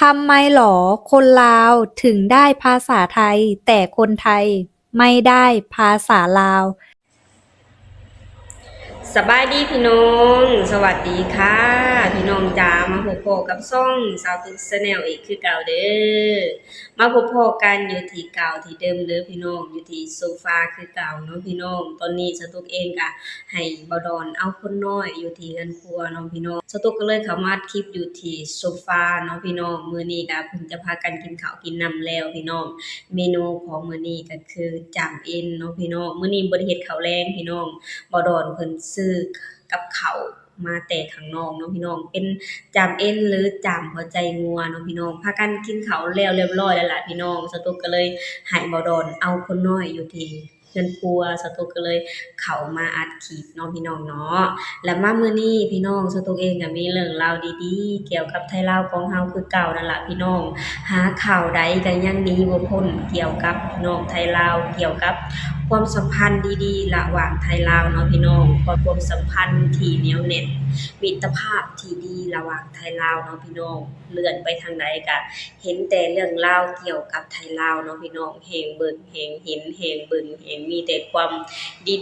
ทำไมหรอ คนลาวถึงได้ภาษาไทย แต่คนไทยไม่ได้ภาษาลาว? ສະບາຍດີພີ່ນ້ອງ ສະຫວັດດີຄ່ະພີ່ນ້ອງຈ໋າ ມາພົບພໍ້ກັບຊ່ອງສາວຕຸກ Channel ອີກຄືເກົ່າເດີ້. ມາພົບພໍ້ກັນຢູ່ທີ່ເກົ່າທີ່ເດີມເດີ້ພີ່ນ້ອງ ຢູ່ທີ່ໂຊຟາຄືເກົ່າເນາະພີ່ນ້ອງ. ຕອນນີ້ສາວຕຸກເອງກະໃຫ້ເບົາດອນເອົາຄົນນ້ອຍຢູ່ທີ່ເຮືອນຄົວເນາະພີ່ນ້ອງ. ສາວຕຸກກໍເລີຍເຂົ້າມາອັດຄລິບຢູ່ທີ່ໂຊຟາເນາະພີ່ນ້ອງ. ມື້ນີ້ກະເພິ່ນຈະພາກັນກິນເຂົ້າກິນນ້ຳແລ້ວພີ່ນ້ອງ. ເມນູຂອງມື້ນີ້ກະຄືຈາມເອັນເນາະພີ່ນ້ອງ. ມື້ນີ້ບໍ່ໄດ້ເຮັດເຂົ້າແລງພີ່ນ້ອງ. ເບົາດອນເພິ່ນຊື້ກັບເຂົ້າມາແຕ່ຂ້າງນອກເນາະພີ່ນ້ອງ. ເປັນຈາມເອັນ ຫຼື ຈາມຫົວໃຈງົວເນາະພີ່ນ້ອງ. ພາກັນກິນເຂົ້າແລ້ວລຽບຮ້ອຍແລ້ວລະພີ່ນ້ອງ. ສາວຕຸກກໍເລີຍໃຫ້ເບົາດອນເອົາຄົນນ້ອຍຢູ່ທີ່ ເຮືອນຄົວ ສາວຕຸກກໍເລີຍເຂົ້າມາອັດຄລິບເນາະພີ່ນ້ອງເນາະ. ແລະມາມື້ນີ້ພີ່ນ້ອງ ສາວຕຸກເອງກໍມີເລື່ອງລາວດີໆ ກ່ຽວກັບໄທລາວຂອງເຮົາຄືເກົ່ານັ້ນລະພີ່ນ້ອງ. ຫາຂ່າວໃດກໍຍັງໜີບໍ່ພົ້ນກ່ຽວກັບພີ່ນ້ອງໄທລາວ ກ່ຽວກັບຄວາມສຳພັນດີໆລະຫວ່າງໄທລາວເນາະພີ່ນ້ອງ. ຄວາມສຳພັນທີ່ໜຽວແໜ້ນ ມິດຕະພາບທີ່ດີລະຫວ່າງໄທລາວເນາະພີ່ນ້ອງ. ເລື່ອນໄປທາງໃດກໍເຫັນແຕ່ເລື່ອງລາວກ່ຽວກັບໄທລາວເນາະພີ່ນ້ອງ. ແຮ່ງເບິ່ງ ແຮ່ງເຫັນ ແຮ່ງເບິ່ງ ແຮ່ງມີແຕ່ຄວາມ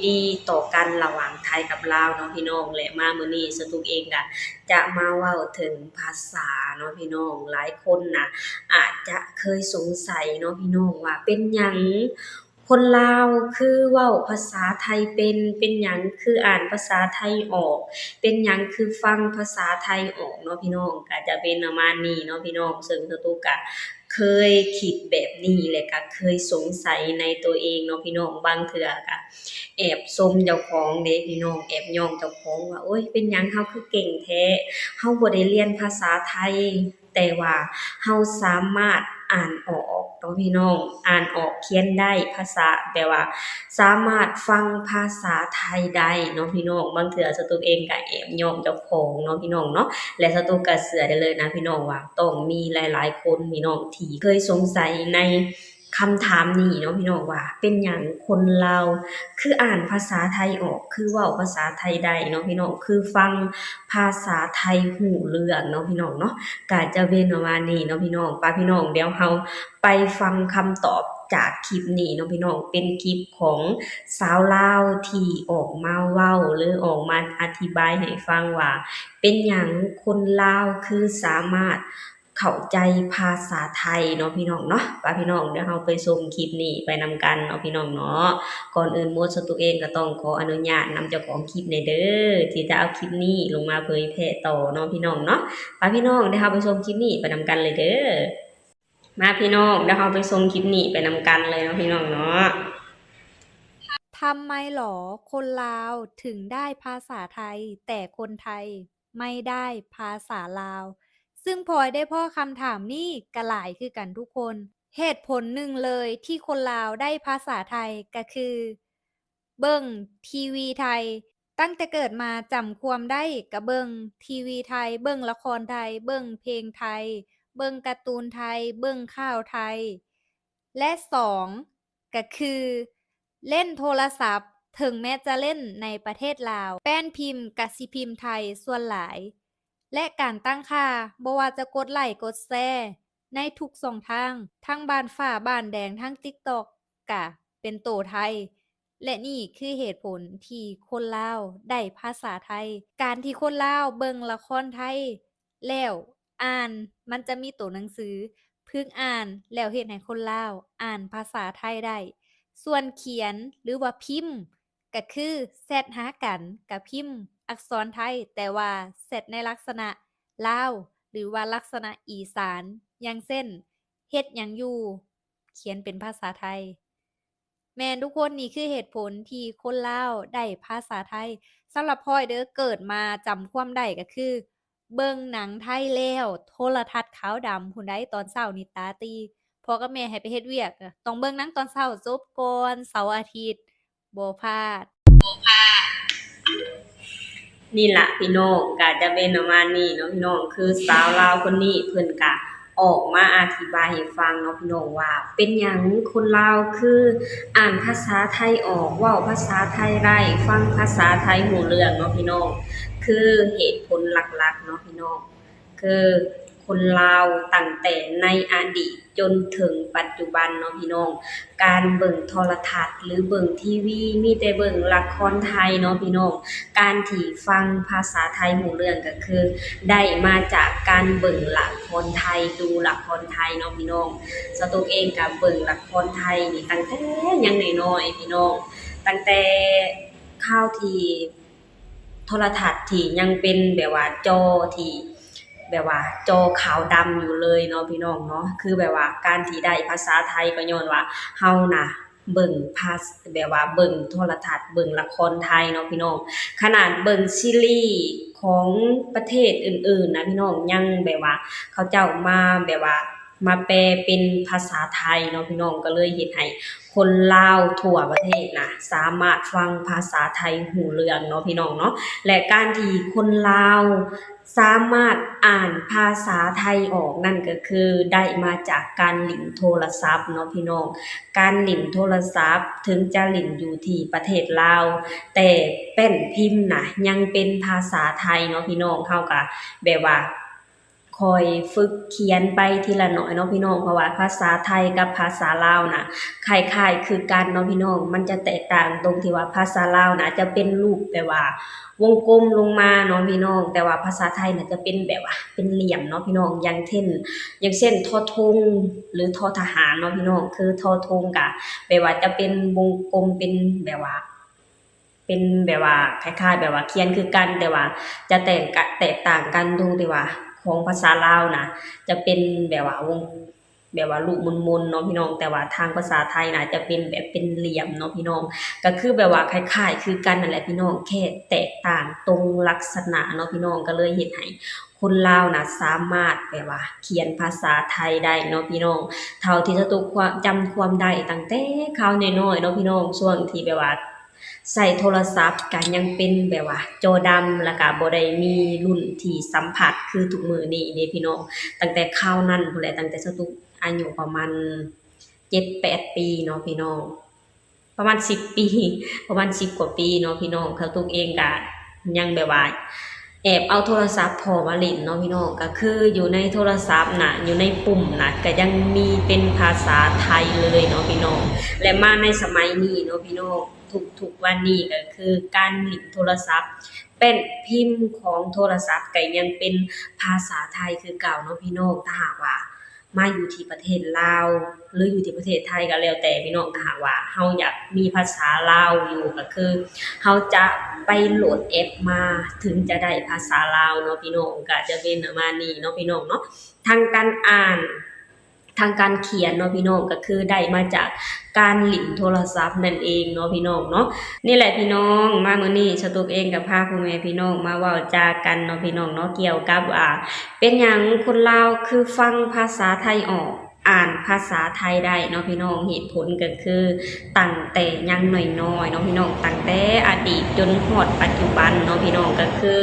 ດີໆຕໍ່ກັນລະຫວ່າງໄທກັບລາວເນາະພີ່ນ້ອງ. ແລະມາມື້ນີ້ສາວຕຸກເອງກະຈະມາເວົ້າເຖິງພາສາເນາະພີ່ນ້ອງ. ຫຼາຍຄົນນະອາດຈະເຄີຍສົງໄສເນາະພີ່ນ້ອງ ວ່າເປັນຫຍັງຄົນລາວຄືເວົ້າພາສາໄທເປັນ, ເປັນຫຍັງຄືອ່ານພາສາໄທອອກ, ເປັນຫຍັງຄືຟັງພາສາໄທອອກເນາະພີ່ນ້ອງ. ກະຈະເປັນປະມານນີ້ເນາະພີ່ນ້ອງ. ເຊິ່ງສາວຕຸກກະ ເຄີຍຄິດແບບນີ້ ແລະກະເຄີຍສົງໄສໃນໂຕເອງເນາະພີ່ນ້ອງ. ບາງເທື່ອກະແອບຊົມເຈົ້າຂອງເດ້ພີ່ນ້ອງ ແອບຍ້ອງເຈົ້າຂອງວ່າ ໂອ້ຍ ເປັນຫຍັງເຮົາຄືເກັ່ງແທ້ ເຮົາບໍ່ໄດ້ລຽນພາສາໄທ ແຕ່ວ່າເຮົາສາມາດອ່ານອອກເນາະພີ່ນ້ອງ ອ່ານອອກຂຽນໄດ້ ພາສາ ແປວ່າສາມາດຟັງພາສາໄທໄດ້ເນາະພີ່ນ້ອງ. ບາງເທື່ອສາວຕຸກເອງກະແອບຍ້ອງເຈົ້າຂອງເນາະພີ່ນ້ອງເນາະ. ແລະສາວຕຸກກະເຊື່ອໄດ້ເລີຍນະພີ່ນ້ອງວ່າ ຕ້ອງມີຫຼາຍໆຄົນພີ່ນ້ອງທີ່ເຄີຍສົງໄສໃນຄຳຖາມນີ້ເນາະພີ່ນ້ອງ ວ່າເປັນຫຍັງຄົນລາວຄືອ່ານພາສາໄທອອກ ຄືເວົ້າພາສາໄທໄດ້ເນາະພີ່ນ້ອງ ຄືຟັງພາສາໄທຮູ້ເລື່ອງເນາະພີ່ນ້ອງເນາະ. ກະຈະເປັນປະມານນີ້ເນາະພີ່ນ້ອງ. ປະພີ່ນ້ອງ ດຽວເຮົາໄປຟັງຄຳຕອບຈາກຄລິບນີ້ເນາະພີ່ນ້ອງ. ເປັນຄລິບຂອງສາວລາວທີ່ອອກມາເວົ້າ ຫຼື ອອກມາອະທິບາຍໃຫ້ຟັງວ່າ ເປັນຫຍັງຄົນລາວຄືສາມາດ ເຂົ້າໃຈພາສາໄທເນາະພີ່ນ້ອງເນາະ. ປະພີ່ນ້ອງ ດຽວເຮົາໄປຊົມຄລິບນີ້ໄປນຳກັນເນາະພີ່ນ້ອງເນາະ. ກ່ອນອື່ນໝົດ ສາວຕຸກເອງກໍຕ້ອງຂໍອະນຸຍາດນຳເຈົ້າຂອງຄລິບແດ່ເດີ້ ທີ່ຈະເອົາຄລິບນີ້ລົງມາເຜີຍແຜ່ຕໍ່ເນາະພີ່ນ້ອງເນາະ. ປະພີ່ນ້ອງ ດຽວເຮົາໄປຊົມຄລິບນີ້ໄປນຳກັນເລີຍເດີ້. ມາພີ່ນ້ອງ ດຽວເຮົາໄປຊົມຄລິບນີ້ໄປນຳກັນເລີຍເນາະພີ່ນ້ອງເນາະ. ทำไมหรอ คนลาวถึงได้ภาษาไทย แต่คนไทย ไม่ได้ภาษาลาว ซึ่งพลอยได้พ้อคำถามนี้กะหลายคือกันทุกคน เหตุผลหนึ่งเลยที่คนลาวได้ภาษาไทยกะคือ เบิ่งทีวีไทย ตั้งแต่เกิดมาจ๋ำความได้กะเบิ่งทีวีไทย เบิ่งละครไทย เบิ่งเพลงไทย เบิ่งการ์ตูนไทย เบิ่งข่าวไทย และสอง กะคือ เล่นโทรศัพท์ เถิงแม้จะเล่นในประเทศลาว แป้นพิมพ์กะสิพิมพ์ไทยส่วนหลาย และการตั้งค่า บ่ว่าจะกดไลก์กดแชร์ในทุกช่องทาง ทั้งบ้านฟ้าบ้านแดง ทั้ง TikTok กะเป็นโตไทย และนี่คือเหตุผลที่คนลาวได้ภาษาไทย การที่คนลาวเบิ่งละครไทย แล้วอ่าน มันจะมีโตหนังสือ ฝึกอ่าน แล้วเฮ็ดให้คนลาวอ่านภาษาไทยได้ ส่วนเขียน หรือว่าพิมพ์ กะคือแชตหากัน กะพิมพ์อักษรไทย แต่ว่าแชตในลักษณะลาว หรือว่าลักษณะอีสาน อย่างเช่น เฮ็ดหยังอยู่ เขียนเป็นภาษาไทย แม่นทุกคน นี่คือเหตุผลที่คนลาวได้ภาษาไทย สำหรับพลอยเด้อ เกิดมาจ๋ำความได้กะคือ เบิ่งหนังไทยแล้ว โทรทัศน์ขาวดำพู้นใด ตอนเช้านี่ตาตี พ่อกับแม่ให้ไปเฮ็ดเวียก ต้องเบิ่งหนังตอนเช้า จบก่อนเสาร์อาทิตย์ บ่พลาด ນີ້ล่ะพี่น้อง กะจะเป็นประมาณนี้เนาะพี่น้อง คือสาวลาวคนนี้เพิ่นกะออกมาอธิบายให้ฟังเนาะพี่น้อง ว่าเป็นหยังคนลาวคืออ่านภาษาไทยออก เว้าภาษาไทยได้ ฟังภาษาไทยรู้เรื่องเนาะพี่น้อง คือเหตุผลหลักๆเนาะพี่น้อง คือ ຄົນລາວຕັ້ງແຕ່ໃນອະດີດຈົນເຖິງປັດຈຸບັນເນາະພີ່ນ້ອງ. ການເບິ່ງໂທລະທັດ ຫຼື ເບິ່ງທີວີ ມີແຕ່ເບິ່ງລະຄອນໄທເນາະພີ່ນ້ອງ. ການທີ່ຟັງພາສາໄທຮູ້ເລື່ອງກໍຄືໄດ້ມາຈາກການເບິ່ງລະຄອນໄທ, ດູລະຄອນໄທເນາະພີ່ນ້ອງ. ສາວຕຸກເອງກໍເບິ່ງລະຄອນໄທນີ້ຕັ້ງແຕ່ຍັງນ້ອຍໆ ພີ່ນ້ອງ, ຕັ້ງແຕ່ຄາວທີ່ ໂທລະທັດທີ່ຍັງເປັນແບບວ່າຈໍທີ່ແບບວ່າຈໍຂາວດຳຢູ່ເລີຍເນາະພີ່ນ້ອງເນາະ. ຄືແບບວ່າການທີ່ໄດ້ພາສາໄທກໍຍ້ອນວ່າເຮົານະເບິ່ງພາສ- ແບບວ່າເບິ່ງໂທລະທັດ ເບິ່ງລະຄອນໄທເນາະພີ່ນ້ອງ. ຂະໜາດເບິ່ງຊີຣີຂອງປະເທດອື່ນໆນະພີ່ນ້ອງ ຍັງແບບວ່າເຂົາເຈົ້າມາແບບວ່າ ມາແປເປັນພາສາໄທເນາະພີ່ນ້ອງ, ກໍເລີຍເຮັດໃຫ້ຄົນລາວທົ່ວປະເທດນະ ສາມາດຟັງພາສາໄທຮູ້ເລື່ອງເນາະພີ່ນ້ອງເນາະ. ແລະ ການທີ່ຄົນລາວສາມາດອ່ານພາສາໄທອອກນັ້ນ ກໍຄືໄດ້ມາຈາກການຫຼິ້ນໂທລະສັບເນາະພີ່ນ້ອງ. ການຫຼິ້ນໂທລະສັບ ເຖິງຈະຫຼິ້ນຢູ່ທີ່ປະເທດລາວ ແຕ່ແປ້ນພິມນະ ຍັງເປັນພາສາໄທເນາະພີ່ນ້ອງ. ເຮົາກໍແບບວ່າ ຄ່ອຍຝຶກຂຽນໄປທີລະໜ້ອຍເນາະພີ່ນ້ອງ, ເພາະວ່າພາສາໄທກັບພາສາລາວນະ ຄ້າຍໆຄືກັນເນາະພີ່ນ້ອງ. ມັນຈະແຕກຕ່າງຕົງທີ່ວ່າພາສາລາວນະ ຈະເປັນຮູບແບບວ່າວົງກົມລົງມາເນາະພີ່ນ້ອງ, ແຕ່ວ່າພາສາໄທນະ ຈະເປັນແບບວ່າເປັນຫຼ່ຽມເນາະພີ່ນ້ອງ. ຢ່າງເຊັ່ນ ຢ່າງເຊັ່ນ ທໍທົ່ງ ຫຼື ທໍທະຫານເນາະພີ່ນ້ອງ, ຄືທໍທົ່ງກະແບບວ່າຈະເປັນວົງກົມ ເປັນແບບວ່າ ເປັນແບບວ່າຄ້າຍໆແບບວ່າຂຽນຄືກັນ, ແຕ່ວ່າຈະແຕກກະ ແຕກຕ່າງກັນຕົງທີ່ວ່າຂອງພາສາລາວນະ ຈະເປັນແບບວ່າວົງ ແບບວ່າລູກມົນໆເນາະພີ່ນ້ອງ, ແຕ່ວ່າທາງພາສາໄທນະ ຈະເປັນແບບເປັນຫຼ່ຽມເນາະພີ່ນ້ອງ. ກໍຄືແບບວ່າຄ້າຍໆຄືກັນນັ້ນແຫຼະພີ່ນ້ອງ, ແຄ່ແຕກຕ່າງຕົງລັກສະນະເນາະພີ່ນ້ອງ, ກໍເລີຍເຮັດໃຫ້ຄົນລາວນະ ສາມາດແບບວ່າຂຽນພາສາໄທໄດ້ເນາະພີ່ນ້ອງ. ເທົ່າທີ່ສາວຕຸກຄວາມ ຈຳຄວາມໄດ້ຕັ້ງແຕ່ຄາວນ້ອຍໆເນາະພີ່ນ້ອງ, ຊ່ວງທີ່ແບບວ່າ ໃຊ້ໂທລະສັບກະຍັງເປັນແບບວ່າຈໍດຳ ແລ້ວກະບໍ່ໄດ້ມີລຸ້ນທີ່ສຳຜັດຄືທຸກມື້ນີ້ເດ້ພີ່ນ້ອງ. ຕັ້ງແຕ່ຄາວນັ້ນພຸ້ນແຫຼະ, ຕັ້ງແຕ່ສາວຕຸກອາຍຸປະມານເຈັດແປດປີເນາະພີ່ນ້ອງ, ປະມານສິບປີ ປະມານສິບກວ່າປີເນາະພີ່ນ້ອງ. ສາວຕຸກເອງກະຍັງແບບວ່າແອບເອົາໂທລະສັບພໍ່ມາຫຼິ້ນເນາະພີ່ນ້ອງ, ກະຄືຢູ່ໃນໂທລະສັບນະ ຢູ່ໃນປຸ່ມນະ ກະຍັງມີເປັນພາສາໄທເລີຍເນາະພີ່ນ້ອງ. ແລະ ມາໃນສະໄໝນີ້ເນາະພີ່ນ້ອງ ທຸກໆວັນນີ້ກໍຄືການຫຼິ້ນໂທລະສັບ, ແປ້ນພິມຂອງໂທລະສັບກໍຍັງເປັນພາສາໄທຄືເກົ່າເນາະພີ່ນ້ອງ. ຖ້າຫາກວ່າມາຢູ່ທີ່ປະເທດລາວ ຫຼື ຢູ່ທີ່ປະເທດໄທກໍແລ້ວແຕ່ພີ່ນ້ອງ, ຖ້າຫາກວ່າເຮົາຢາກມີພາສາລາວຢູ່ ກໍຄືເຮົາຈະໄປໂຫຼດແອັບມາ ເຖິງຈະໄດ້ພາສາລາວເນາະພີ່ນ້ອງ. ກໍຈະເປັນປະມານນີ້ເນາະພີ່ນ້ອງເນາະ, ທັງການອ່ານ ທາງການຂຽນເນາະພີ່ນ້ອງ ກໍຄືໄດ້ມາຈາກການຫຼິ້ນໂທລະສັບນັ້ນເອງເນາະພີ່ນ້ອງເນາະ. ນີ້ແຫຼະພີ່ນ້ອງ ມາມື້ນີ້ສາວຕຸກເອງກໍພາພໍ່ແມ່ພີ່ນ້ອງມາເວົ້າຈາກັນເນາະພີ່ນ້ອງເນາະ, ກ່ຽວກັບວ່າເປັນຫຍັງຄົນລາວຄືຟັງພາສາໄທອອກ ອ່ານພາສາໄທໄດ້ເນາະພີ່ນ້ອງ. ເຫດຜົນກໍຄືຕັ້ງແຕ່ຍັງນ້ອຍໆເນາະພີ່ນ້ອງ, ຕັ້ງແຕ່ອະດີດຈົນຮອດປັດຈຸບັນເນາະພີ່ນ້ອງ, ກໍຄື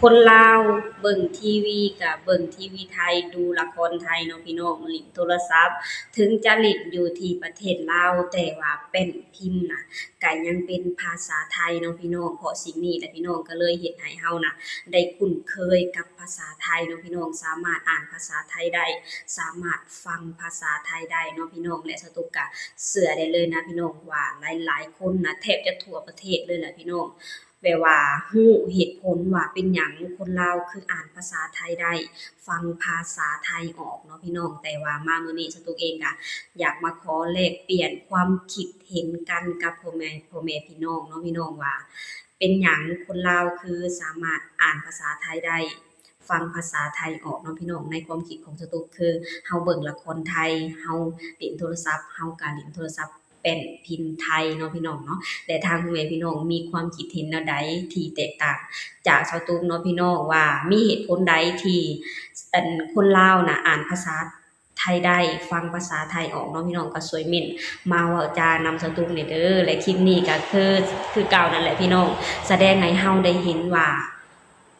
ຄົນລາວເບິ່ງທີວີກະເບິ່ງທີວີໄທ, ດູລະຄອນໄທເນາະພີ່ນ້ອງ, ຫຼິ້ນໂທລະສັບ ເຖິງຈະຫຼິ້ນຢູ່ທີ່ປະເທດລາວ ແຕ່ວ່າແປ້ນພິມນະກະຍັງເປັນພາສາໄທເນາະພີ່ນ້ອງ. ເພາະສິ່ງນີ້ແຫຼະພີ່ນ້ອງ ກໍເລີຍເຮັດໃຫ້ເຮົານະໄດ້ຄຸ້ນເຄີຍກັບພາສາໄທເນາະພີ່ນ້ອງ, ສາມາດອ່ານພາສາໄທໄດ້, ສາມາດຟັງພາສາໄທໄດ້ເນາະພີ່ນ້ອງ. ແລະ ສາວຕຸກກະເຊື່ອໄດ້ເລີຍນະພີ່ນ້ອງວ່າ ຫຼາຍໆຄົນນະ ແທບຈະທົ່ວປະເທດເລີຍແຫຼະພີ່ນ້ອງ ແບບວ່າຮູ້ເຫດຜົນວ່າເປັນຫຍັງຄົນລາວຄືອ່ານພາສາໄທໄດ້, ຟັງພາສາໄທອອກເນາະພີ່ນ້ອງ. ແຕ່ວ່າມາມື້ນີ້ສາວຕຸກເອງກະຢາກມາຂໍແລກປ່ຽນຄວາມຄິດເຫັນກັນກັບພໍ່ແມ່ ພໍ່ແມ່ພີ່ນ້ອງເນາະພີ່ນ້ອງ ວ່າເປັນຫຍັງຄົນລາວຄືສາມາດອ່ານພາສາໄທໄດ້, ຟັງພາສາໄທອອກເນາະພີ່ນ້ອງ. ໃນຄວາມຄິດຂອງສາວຕຸກຄື ເຮົາເບິ່ງລະຄອນໄທ, ເຮົາຫຼິ້ນໂທລະສັບ, ເຮົາກະຫຼິ້ນໂທລະສັບ ແປ້ນພິມໄທເນາະພີ່ນ້ອງເນາະ. ແລະ ທາງພໍ່ແມ່ພີ່ນ້ອງມີຄວາມຄິດເຫັນແນວໃດທີ່ແຕກຕ່າງຈາກສາວຕຸກເນາະພີ່ນ້ອງ ວ່າມີເຫດຜົນໃດທີ່ ອັນ ຄົນລາວນະອ່ານພາສາໄທໄດ້, ຟັງພາສາໄທອອກເນາະພີ່ນ້ອງ, ກໍຊ່ວຍເມັ້ນມາເວົ້າຈານຳສາວຕຸກແດ່ເດີ. ແລະ ຄລິບນີ້ກໍຄື ຄືເກົ່ານັ້ນແຫຼະພີ່ນ້ອງ, ສະແດງໃຫ້ເຮົາໄດ້ເຫັນວ່າ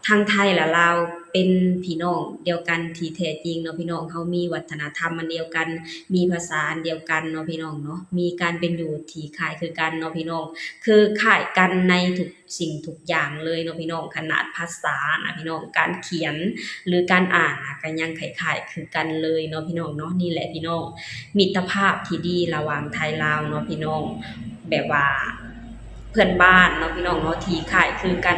ທັງໄທ ແລະ ລາວ ເປັນພີ່ນ້ອງດຽວກັນທີ່ແທ້ຈິງເນາະພີ່ນ້ອງ. ເຮົາມີວັດທະນະທຳອັນດຽວກັນ, ມີພາສາອັນດຽວກັນເນາະພີ່ນ້ອງເນາະ, ມີການເປັນຢູ່ທີ່ຄ້າຍຄືກັນເນາະພີ່ນ້ອງ, ຄືຄ້າຍກັນໃນທຸກສິ່ງທຸກຢ່າງເລີຍເນາະພີ່ນ້ອງ. ຂະໜາດພາສານະພີ່ນ້ອງ, ການຂຽນ ຫຼື ການອ່ານນະ ກໍຍັງຄ້າຍໆຄືກັນເລີຍເນາະພີ່ນ້ອງເນາະ. ນີ້ແຫຼະພີ່ນ້ອງ, ມິດຕະພາບທີ່ດີລະຫວ່າງໄທລາວເນາະພີ່ນ້ອງ, ແບບວ່າ ເພື່ອນບ້ານເນາະພີ່ນ້ອງເນາະ ທີ່ຄ້າຍຄືກັນ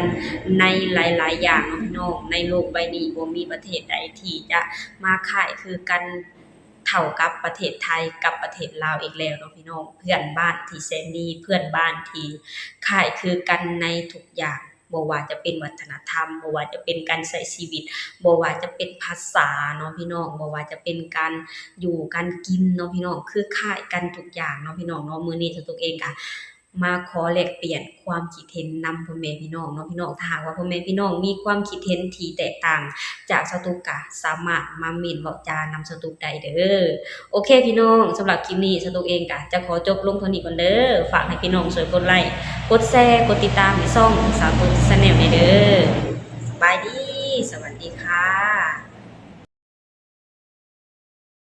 ໃນຫຼາຍໆຢ່າງເນາະພີ່ນ້ອງ. ໃນໂລກໃບນີ້ບໍ່ມີປະເທດໃດທີ່ຈະມາຄ້າຍຄືກັນເທົ່າກັບປະເທດໄທກັບປະເທດລາວອີກແລ້ວເນາະພີ່ນ້ອງ. ເພື່ອນບ້ານທີ່ແສນດີ, ເພື່ອນບ້ານທີ່ຄ້າຍຄືກັນໃນທຸກຢ່າງ, ບໍ່ວ່າຈະເປັນວັດທະນະທຳ, ບໍ່ວ່າຈະເປັນການໃຊ້ຊີວິດ, ບໍ່ວ່າຈະເປັນພາສາເນາະພີ່ນ້ອງ, ບໍ່ວ່າຈະເປັນການຢູ່ການກິນເນາະພີ່ນ້ອງ, ຄືຄ້າຍກັນທຸກຢ່າງເນາະພີ່ນ້ອງເນາະ. ມື້ນີ້ສະຕຸກເອງກະ ມາຂໍແລກປ່ຽນຄວາມຄິດເຫັນນຳພໍ່ແມ່ພີ່ນ້ອງເນາະພີ່ນ້ອງ. ຖ້າຫາກວ່າພໍ່ແມ່ພີ່ນ້ອງມີຄວາມຄິດເຫັນທີ່ແຕກຕ່າງຈາກສາວຕຸກ ກະສາມາດມາເມັ້ນເວົ້າຈານຳສາວຕຸກໄດ້ເດີ. ໂອເຄພີ່ນ້ອງ, ສຳລັບຄລິບນີ້ສາວຕຸກເອງກະຈະຂໍຈົບລົງເທົ່ານີ້ກ່ອນເດີ. ຝາກໃຫ້ພີ່ນ້ອງຊ່ວຍກົດໄລ້ ກົດແຊ ກົດຕິດຕາມໃຫ້ຊ່ອງສາວຕຸກ Channel ແດ່ເດີ. ສະບາຍດີ, ສະຫວັດ